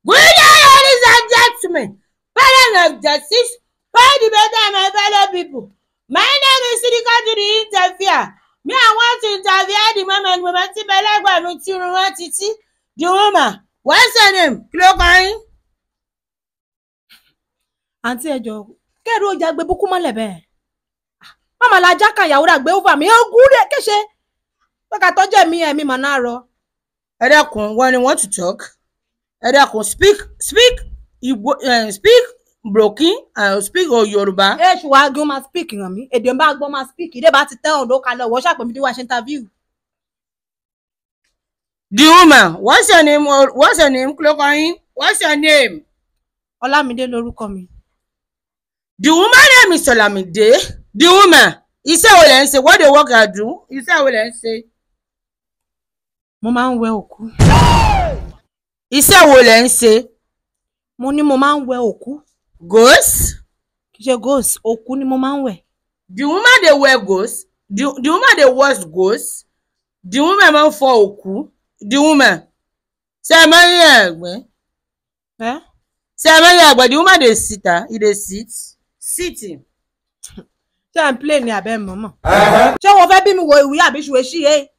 Good day, ladies and gentlemen, parents of justice, for the better my fellow people. My name is Sidika to the interviewer. Me, I want to interview the woman, woman, tí bẹ́lẹ́gbà mi tí irun wọn títí. The woman, what's her name? Kí ló kọ yín? Àǹtí ẹ jọ̀ọ́, kẹ́rù ọjà gbé búkú mọ́lẹ̀ bẹ́ẹ̀. Màmá la jákà ìyàwó rà gbé over mi, ogún rẹ̀ kéṣe. Pé ká tọ́jú ẹ̀mí ẹ̀mí mà náà rọ. Ẹ dákun, when you want to talk, ẹ dákun, speak, speak, Igbo, speak broken and speak Yorùbá. Ẹ ṣùwà gan máa speak ràn mí, èdè ń bá gbọ́ máa speak, ìdè bá ti tẹ́ ọ̀dọ́ kalẹ̀ ọ̀wọ́ ṣàpè mí tí wàá ṣe interview. The woman, what's your name? What's your name? Kí ló kọ yín? What's your name? Ọlámídé lorúkọ mi. The woman name is Olamide. The woman, iṣẹ́ wo lẹ̀ ń ṣe? What dey work and do? Iṣẹ́ wo lẹ̀ ń ṣe? Mo máa ń wẹ òkú. Iṣẹ́ wo lẹ̀ ń ṣe? Mo ní mo máa ń wẹ òkú. Ghost? Kì í ṣe ghost, òkú ni mo máa ń wẹ̀. The woman dey wear ghost. The woman dey wash ghost. The woman máa ń fọ òkú. The woman. Ṣé ẹ máa ń yẹ ẹ̀gbẹ́? Ṣé ẹ máa ń yẹ ẹ̀gbẹ́? The woman dey sit, ah, he dey sit. Sitting. Ṣé ẹ̀ ń play ni àbẹ́ mọ̀mọ́? Ṣé wọ́n fẹ́ bí mi wo ìwé àbí ṣùwé sí e?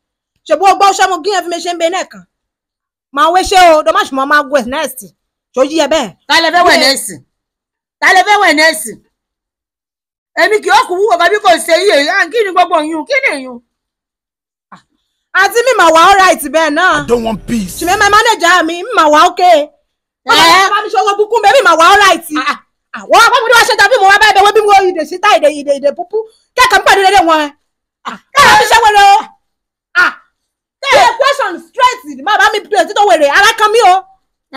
Ṣé bó gbọ́ ṣé mo gíyàn fi mi ṣe ń bẹ náà kan? Màá wé ṣé o, dọ́mọ̀ṣì mọ́ máa wẹ̀ next. Ṣó yí ẹ bẹ́ẹ̀? Ta lẹ fẹ́ wẹ̀ next? Ta lẹ fẹ́ wẹ̀ next? Èmi kì í kú wúwo kàbí kò ṣe iye, kí ni gbogbo yun, kí ni yun? Àǹtí mi mà wá alright bẹ́ẹ̀ náà. I don't want peace. Ṣùgbọ́n my manager mi mà wá okay. Bàbá mi ṣọwọ́ bukú mi mà wá alright. Àwọn akọ́kọ́ wá ṣe tàbí mo wá báyìí bẹ́ẹ̀ bí mo ìdè síta ìdè ìdè ìdè púpú kẹ́kọ̀ọ́ ń pàdé dédé wọn. Kẹ́kọ̀ọ́ mi ṣe wẹ̀rẹ̀ o. Tẹ́lẹ̀ question straight má bá mi pè títọ́ wẹ̀rẹ̀ ara kan mi o.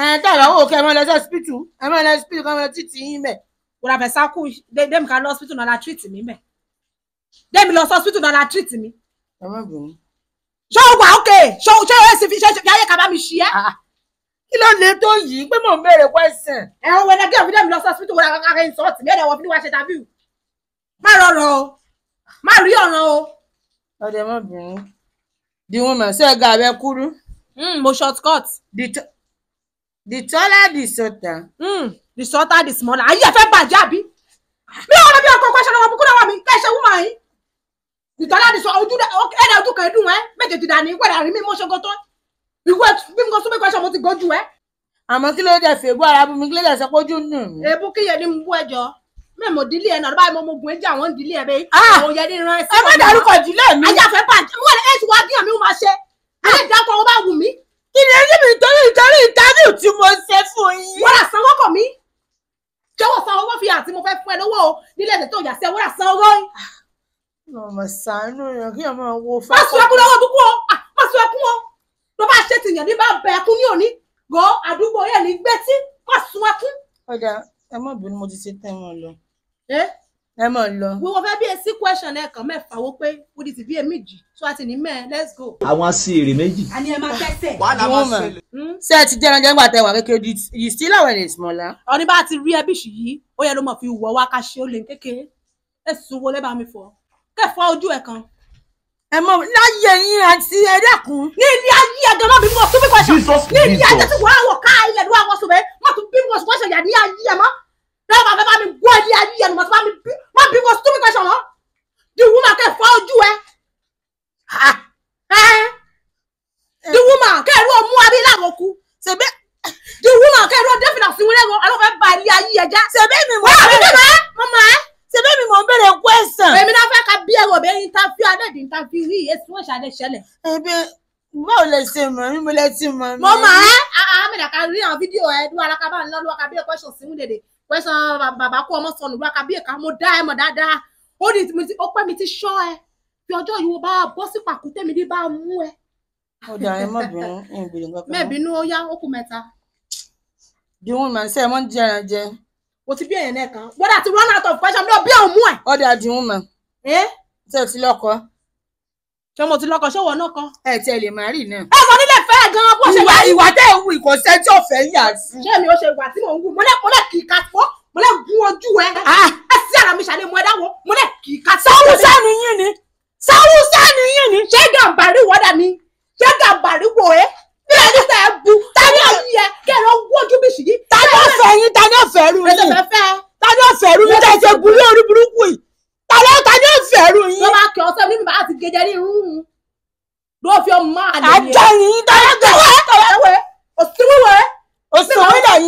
Ẹ tẹ̀lé owó kẹ́ ẹ máa lọ sí hospital, ẹ máa lọ hospital kẹ́ ẹ máa lọ títì yín mẹ́. Wọ́n fẹ́ sáku dẹ́mi ká lọ hospital náà la treat mi mẹ́. Dẹ́mi lọ sí hospital náà la treat mi. Ẹ má bínú. Ṣé o wà okay? Ṣé o ṣe fi ṣe ayé kaba mi ṣí ẹ́? Kí ló lè tó yìí pé mò ń béèrè question? Ẹ ń wẹ́n kí òfin dẹ́mi lọ sí hospital wọ́n akẹ́kẹ́ insult mi ẹ̀dẹ̀ wọ́n fi ní wá ṣe interview. Má rọrùn o, má rí ọ̀ràn o. Ọ̀dẹ̀ má bínú. The woman ṣe ga abẹ́ kúrú. Mo short cut. The taller the shorter. The shorter the smaller. Ayé ẹ fẹ́ bàjẹ́ àbí? Mi ò rọ bí ọkọ̀ question ọmọ bukú náà wà mí kẹ́ ẹ ṣe woman yìí. Ìtọ́lá ti sọ ojú ẹ̀dá ojú kan dùn ẹ́ méjèèjì dání wẹ̀dà rí mi mọ́ ṣogo tó ìwé bí mo sún mi question mo ti gojú ẹ́. Àmọ́ kí ló dé fèébú ara bú mi, kí ló dé sọ pé ojú ń dùn mí. Èébú kíyè ni mo bú ẹjọ́ mẹ́mọ̀ dílé ẹ̀ náà báyìí mo mo gun ẹjẹ́ àwọn ìdílé ẹ̀ bẹ́ẹ̀. Àwọn yẹn ní rán ẹ sí. Ẹ má dárúkọ ìdílé mi. Ajá fẹ́ bàjẹ́ wọ́n lè ṣe wá díẹ̀ mi ó máa ṣe. Alẹ́ ìdákọ̀ ó bá wù mí. Kí ni ẹni mi torí interview tí mo ṣe fún yín? Wọ́n rà sanwó kàn mí. Ṣé wọ́n san owó fi àti mo fẹ́ fún ẹ lówó o nílé ẹ̀sẹ̀ tó yà sí ẹ wọ́n rà san owó yín. Ọmọ sàánú yàn kí ọmọ wo fún. Má sọ ẹkún lọ́wọ́ búkú o, má sọ ẹkún o. Tó bá ṣe tìyàn ní bá bẹ ẹkún ní òní, gọ́ àdúgbò yẹn ní gbẹ́tí, má sun ẹkún. Ọ̀dà ẹ má bínú, mo ti ṣe tẹ́ wọn lọ. Ẹ má lọ. Wíwọ́n fẹ́ bí ẹ sí question ẹ̀ kàn mẹ́fà wo pé ó di ti bí ẹ méjì tó a ti ní mẹ́ẹ̀ let's go. Àwọn sí èrè méjì. Àní ẹ máa tẹ́sẹ̀. Wàhálà máa ṣẹlẹ̀. Ṣé ẹ ti jẹ́ ẹran jẹ́ ńgbà tẹ wà kékeré? You still are when it's smaller. Ọ̀ní bá ti rí ẹbí ṣì yìí, ó yẹ ló mọ̀ fi wọ̀ wá ká ṣe ó lè kékeré. Ẹ sùn wo lẹ́ bá mi fọ̀. Kẹfọ ojú ẹ kan. Ẹ mọ láyé yín àti ẹ dákun. Ní ilé ayé ẹgbẹ́ má bí mo tún bí question. Ní ilé ayé tí wàá wọ̀ ká ilẹ̀ ló wà wọ̀ sọ̀bẹ́ má tún bí mo question yà ní ayé ẹ mọ́. Lọ́wọ́ bàbá bá mi gbọ́ ilé ayé ẹ má bí mo tún bí question mọ́. The woman kẹfọ ojú ẹ. The woman kẹrù ọmú abí láwọn kú. The woman kẹrù ọdẹ fìlà sí wọn lẹ́wọ̀n alọ́ fẹ́ ba ilé ayé ẹ jẹ́. Ṣebí mi mọ̀ ṣebí mi mọ̀ ń bèrè question. Èmi náà fẹ́ ka bí ẹ̀rọ bẹ́ẹ̀ interview alẹ́ di interview rí èsì wọ́n ṣàlẹ̀ ṣẹlẹ̀. Ẹbí báwo lẹ ṣe mọ̀ mí, mo lẹ ti mọ̀ mí. Mo mọ̀ ẹ́ àmì dàka rí àwọn fídíò ẹ dúró alákàbà ńlá ló wákà bí ẹ question sí dèdè question bàbá kó ọmọ sọnù ló wákà bí ẹ̀ka mo dá ẹ mọ̀ dáadáa ó ní ó pẹ́ mi ti ṣọ́ ẹ bí ọjọ́ yìí wo bá bọ́ sí pàkúté mi ní bá mú ẹ. Ó dà ẹ má bínú, ìbèrè nǹkan kan. Mẹ́bínú ó yá ó kù mẹ́ta. The woman ṣe ẹ mọ́ ń jẹran jẹ. O ti bí ẹ̀yẹ̀ náà kan. Wọ́n dà ti run out of question mi ò bí òun mú ẹ̀. Ọ̀dà the woman. Ṣé o ti lọ́kọ? Ṣé mo ti lọ́kọ? Ṣé wọ́n náà kọ́? Ẹ tiẹ̀ lè má rí náà. Ẹ mọ nílé fẹ́ gan-an bó ṣe wà. Ìwà tẹ́ ẹ̀ wù ìkọ̀sẹ́ tí ò fẹ́ yà sí. Ṣé mi ò ṣe ìwà tí mò ń wù? Mo lè kì í ka fọ́, mo lè gún ojú ẹ. Ẹ sí ara mi ṣàlẹ̀ mú ẹ dáwọ́, mo lè kì í ka sí. Sáwùsá ni yín ni. Sáwùsá ni yín ni. Ṣé gàmbàrí wọ́dà ni? Ṣé gàmbàrí wò ẹ́? Bí ẹni tẹ́ ẹ bu, tàbí ayé ẹ, kẹ́ ẹ lọ wọ́jú bí ṣìyí.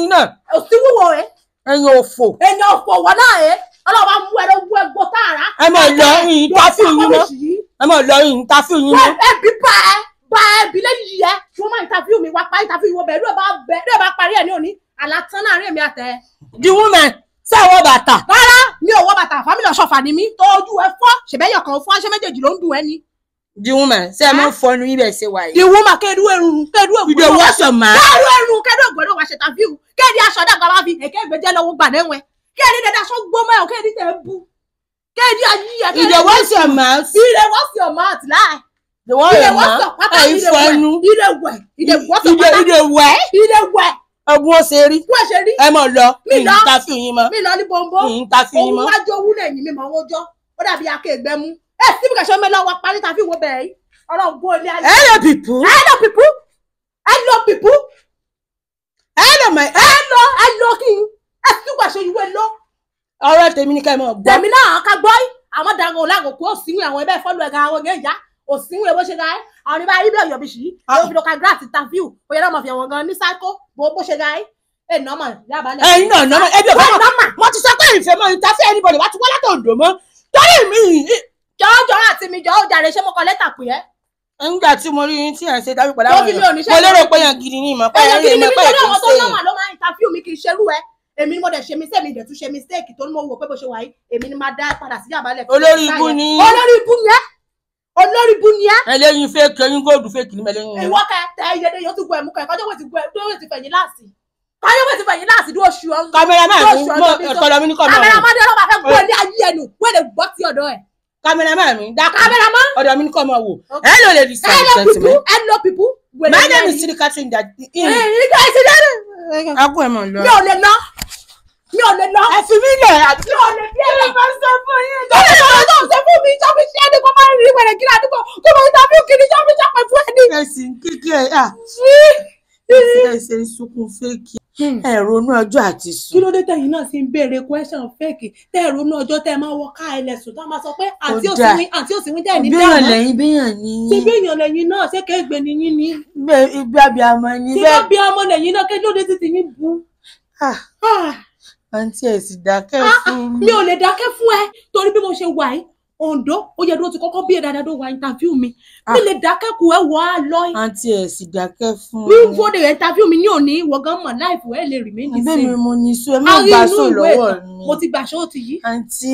Ẹ̀yin náà. Òsì wúwo ẹ. Ẹ̀yin òfò. Ẹ̀yin òfò wọ̀ náà ẹ. Ọlọ́wà mú ẹ lọ wú ẹ gbọ́ tààrà. Ẹ máa lọ ìntàfíù yín mọ́. Ẹ máa lọ ìntàfíù yín mọ́. Ẹ bí bá ẹ bá ẹ bí lẹ́yìn yìí ẹ. Wọ́n máa ìntàfíù mi wá pa ìntàfíù wọ bẹ̀ ló bá parí ẹ̀ ní òní. Àlàtán láàrin èmi àtẹ. The woman ṣé ẹ wọ bàtà? Rárá mi ò wọ bàtà, fámìlì ọ̀ṣọ́fà ni mí. Tójú ẹ fọ́ ṣèbẹ́yọ̀ kan fọ́ aṣọ méjèèjì ló ń dùn ẹ ni. The woman ṣé ẹ máa ń fọnu ibẹ̀ ṣe wà yìí? The woman kẹ́ẹ̀dú ẹrù kẹ́ẹ̀dú ẹ̀gbọ́n. Ìdè wọ́sọ̀ máa. Kẹ́ẹ̀dú ẹrù kẹ́ẹ̀dú ẹ̀gbọ́n ló wá ṣe tàfíù. Kẹ́ẹ̀dí aṣọ dàgbà máa fi èké ìgbẹ́jẹ́ lọ́wọ́ gbà lẹ́wọ̀n. Kẹ́ẹ̀dí dẹ́dẹ́ aṣọ gbọ́mọ ẹ̀ kẹ́ẹ̀dí tẹ̀ ń bu. Kẹ́ẹ̀dí ayé ẹ̀. Ìdè wọ́sọ̀ máa. Ìdè wọ́sọ̀ máa tì láì. Ìdè wọ́sọ̀ pátá ìdè wẹ̀. Ìdè wọ́sọ̀ pátá. Ìdè wẹ̀. Ìdè wẹ̀. Ọgbọ́n ṣe rí. Wọ́n ṣe rí. Ẹ mọ̀ lọ. Mi lọ. Ìntàfíù yín mọ́. Mi lọ ní bọ́ńbọ́. Ìntàfíù yín mọ́. Òun wájú owó lẹ́yìn mi mọ̀ owó jọ́. Ó dàbí akéègbẹ́mú. Ẹ síbi kẹsàn-án mẹ́lá wa parí tàbí wo bẹ̀rẹ̀ yìí. Ọlọ́run gbó ilé ayé. Hello people. Hello people. Hello people. Hello my. Hello hello kí n. Ẹ síbi kẹsàn ìwé lọ. Ọ̀rọ̀ tèmi ni ká ẹ mọ̀ gbọ́. Tèmi náà ká gbọ́ yìí. Àwọn dàgbò làgòkú òsínwó àwọn ẹbẹ́ fọ́lù ẹ̀ka àwọn ẹ̀yà ìyá òsínwó ẹ̀ bó ṣe ga ẹ́. Àwọn ní bá ibẹ̀ ọ̀yọ́ bí ṣì. Àwọn fi lọ ka grass interview. Ó yẹ lọ́mọ fi àwọn gan ní sáko bó ṣe ga ẹ́. Ẹ nọ́mà yábàálẹ̀. Ẹ̀yin náà nọ́mà ẹbí ọ̀gá mọ̀. Mo ti sọ pé ìfẹ́ mọ́ interview anybody wá ti wá látọ̀ Oǹdó mọ́. Torí mi jọjọ àti mi jọ ó jàre ṣé mo kọ lẹ́tà pè ẹ́. Nígbà tí mo rí yín tí ẹ̀ ń ṣe dábì pẹ̀lú àwọn èèyàn mo lérò pé èèyàn gidi ni ìmọ̀ pé èèyàn gidi ni mí torí àwọn tó nọ́mà ló máa ń interview mi kì í ṣerú ẹ. Èmi ni mo dẹ̀ ṣe mistake mi dẹ̀ tún ṣe mistake tó ní mo wò pé bó ṣe wà yìí èmi ni máa dá padà sí àbálẹ̀. Olórí ibú ni. Olórí ibú ni ẹ́. Olórí ibú ni ẹ́. Ẹlẹ́yin fake ẹyin góòdù fake ni mẹ́lẹ́yin. Ìwọ kẹ tẹ iye yóò tún gbọ́ ẹ̀mú kẹ kọjọ́ wẹ̀ ti gbọ́ ẹ̀ ti fẹ̀yìn láàsì. Kọjọ́ wẹ̀ ti fẹ̀yìn láàsì dúró ṣu ọ. Kámẹ́rámà mi ọ̀tọ̀lọ́ mi ní kọ́ mọ́. Kámẹ́rámà dé ọlọ́pàá fẹ́ gbọ́ ilé ayé ẹnu wẹ́lẹ̀ gbọ́ ti ọ̀dọ̀ ẹ̀. Cameraman mi dákun. Cameraman. Ọ̀dọ̀ mi ní kọ́ máa wò. Hello ladies and gentlemen. Hello people. My name is Sirikatu Ndadi. Akú ẹ̀ mọ̀ lọ. Mi ò lè lọ. Mi ò lè lọ. Ẹ fi mí lẹ̀. Mi ò lè fi ẹ̀rọ máa sọ fún yín. Lórí ìṣòro tó ń sọ fún mi, sọ́fi ṣé ẹni kó máa ń rí wẹ̀rẹ̀ kí ládùúgbò kó máa ń tàbí kiri sọ́fi ṣàpẹ̀ fún ẹni. Ẹ̀sìn kíkẹ́ ẹ̀ ẹ̀sìn sunkún fẹ́ẹ̀kì. Ẹ ronú ọjọ́ àti sùn. Kí ló dé tẹ̀yin náà sì ń béèrè question fake tẹ́ ẹ ronú ọjọ́ tẹ́ ẹ máa wọ ká ẹlẹ́sùn tá a máa sọ pé àǹtí òsínwín àǹtí òsínwín tẹ́ ẹ ní dáhùn. Béèyàn lẹ́yìn béèyàn ni. Ṣé béèyàn lẹ́yìn náà ṣé kéègbé ni yín ni. Ibi abiyamọ ni bẹ́ẹ̀. Ṣé abiyamọ lẹ́yìn náà kí ló dé títí yín bu. Àǹtí ẹ̀ sì dákẹ́ fún mi. Mi ò lè dákẹ́ fún ẹ torí bí mo ṣe wà yìí Oǹdó ó yẹ dúró ti kọ́kọ́ bí ẹ dáadáa tó wà interview mi mi lè dákẹ́ kù ẹ wọ́ á lọ. Àǹtí ẹ̀ sì dákẹ́ fún mi. Mi wo de interview mi ní òní ìwọ gan mọ̀ láìpẹ́ ẹ lè remain the same. Bẹ́ẹ̀ mi mo ní sọ ẹ má gbà sọ lọ́wọ́ mi. Mo ti gbà sọ ó ti yí. Àǹtí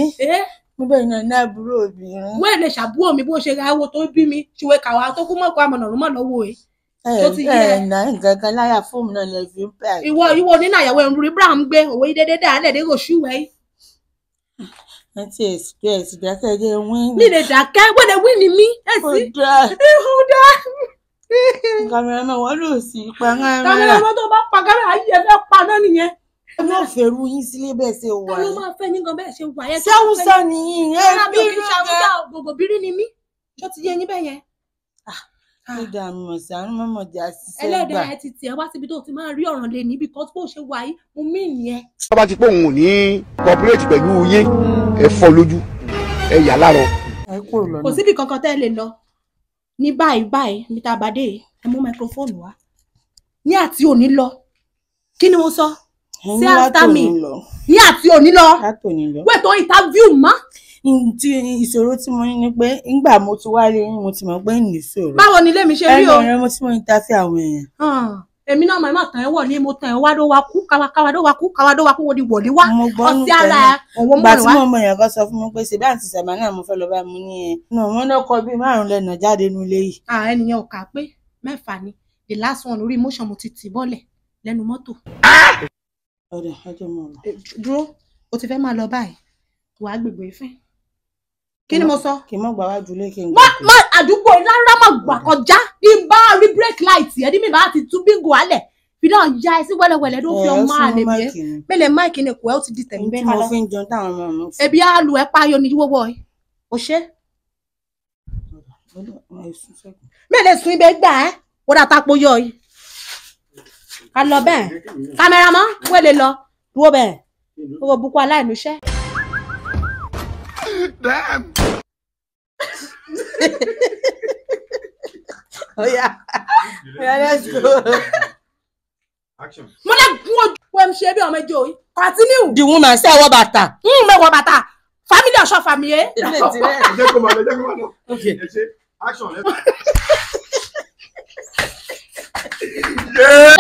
mo bẹ́ẹ̀ náà ní àbúrò obìnrin. Wẹ́ẹ̀ lè ṣàbúrò mi bó ṣe ra owó tó bí mi ṣùwé kàwá tó kú mọ̀kọ́ àmọ̀nà ló mọ̀ lọ́wọ́ ẹ̀. Ẹ ẹ nǹkan kan láyà fóònù náà lè fi ń pè àgbẹ̀. Ìwọ ìwọ nínú àyàwó ẹ̀rù Ibrahim gbé òwe dédé dáa lẹ́ẹ̀dẹ́ ròṣùwẹ̀ yìí. Àǹtí ẹ̀sì dákẹ́ jẹ́ wíìnì. Mi lè dákẹ́ wẹ́lẹ̀ wíìnì mi ẹ̀sì. Ó dáa. Kàmẹ́rámà wọ́n lò sí pa kámẹ́rà. Kàmẹ́rámà tó bá pa kámẹ́rà yìí ẹ fẹ́ pa náà nìyẹn. Ẹ má fẹ́rù yín sílé bẹ́ẹ̀ ṣe wà. Ta ló máa fẹ́ yín gan bẹ́ẹ̀ ṣe wà yẹn? Ṣé Haúsá ni yín? Ẹ bí irú gan. Gbogbo bírí ni mí. Ṣó ti yé yín bẹ́ẹ̀ yẹn? Ó dà mọ̀ sí àánú mọ̀mọ̀ jà ṣiṣẹ́ gbà. Ẹlẹ́dàá ẹ ti tiẹ̀ wá síbi tó ti máa rí ọ̀ràn lé ní because bó ṣe wà yìí mo mí nìyẹn. Tó bá ti pé òun ò ní cooperate pẹ̀lú yín ẹ fọ́ lójú ẹ yà láàrọ̀. Kò síbi kankan tẹ́ ẹ lè lọ ní báyìí báyìí ní tá a bá dé ẹ mú microphone wá ní àti òní lọ kí ni mo sọ sí after me ní àti òní lọ wait tó interview mọ́. Tí ìṣòro tí mo ní ni pé ńgbà mo ti wá lé yín mo ti mọ̀ pé ní ìṣòro. Báwo ni ilé mi ṣe rí o. Ẹnu ọ̀rẹ́ mo ti mọ̀ ní ta sí àwọn èèyàn. Èmi náà màmá tàn ẹ́ wọ̀ ní mo tàn ẹ́ wá ló wá kú káwa ló wá kú káwa ló wá kú wo ni wọ̀lé wá. Mo gbọ́ nù ọtí ara òun mọ̀ Gbà tí wá. mo mọ èèyàn kan sọ fún mi pé ṣèbí àǹtí sàmà náà mo fẹ́ lọ bá mi ní ẹ. Nà wọ́n náà kọ bíi márùn-ún lẹ́nà jáde nínú ilé yìí. Ẹnìyẹn ò kà pé mẹ́fà ni the last one orí motion mo ti tì bọ́lẹ̀ lẹ́nu mọ́tò. Ọ̀dà ọjọ́ mọ̀ lọ. Dúró o ti fẹ́ máa lọ báyìí wàá gbègbè ìfẹ́. Kí ni mo sọ? Kì í mọ̀ gbà wájú ilé kí n Má má àdúgbò rárá má gbà kọjá ní bá rí break light ẹ ní mi bá ti tú bíngò alẹ̀ fi náà ya ẹ sí wẹ́lẹ́wẹ́lẹ́ ló fi ọmọ àlè mi ẹ mẹ́lẹ̀ máìkì ni kò ẹ́ ó ti di tẹ̀mí Tí bẹ́ẹ̀ mo fi ń jẹun táwọn ọmọ mi fún. Ebi á lu ẹ páyọ ní wọ́wọ́ ẹ o ṣe. Mẹ́lẹ̀ sun ibẹ̀ gbà ẹ́ wọ́n dà tapo yọ yìí. Ká lọ bẹ́ẹ̀ kámẹ́rámán wẹ́lẹ̀ lọ dúró bẹ́ẹ̀ owó bukú aláìníṣẹ́. Damn. Oh yeah. Yeah, let's go. Action. Mo lè gun ojú. Wọ́n ń ṣe bí ọmọ ẹjọ́ yìí. Continue. The woman say wọ bàtà. Ń mẹ́wọ̀ bàtà. Family ọ̀ṣọ́ fàmì ẹ́. Ilé tirẹ̀. Ẹ jẹ́ kó máa lọ, ẹ jẹ́ kó máa lọ. Okay. Ẹ ṣe action. Yeah.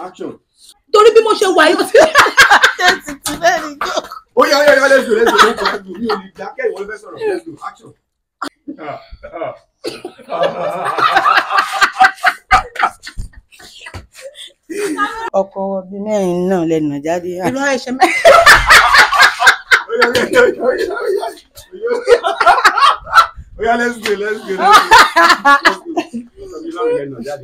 Action. Torí bí mo ṣe wà yìí ó ti. Ó yá, ó yá, let's go, let's go, let's go, let's go. Mi ò lè dákẹ́, ìwọ ló fẹ́ sọ̀rọ̀. Let's go, action. Ọkọ bíi mẹ́rin náà lẹ́nu jáde. Irọ́ ẹ̀ṣẹ̀ mẹ́. Ó yá, ó yá, ó yá, ó yá, ó yá. Ó yá, let's go, let's go, let's go. Let's go.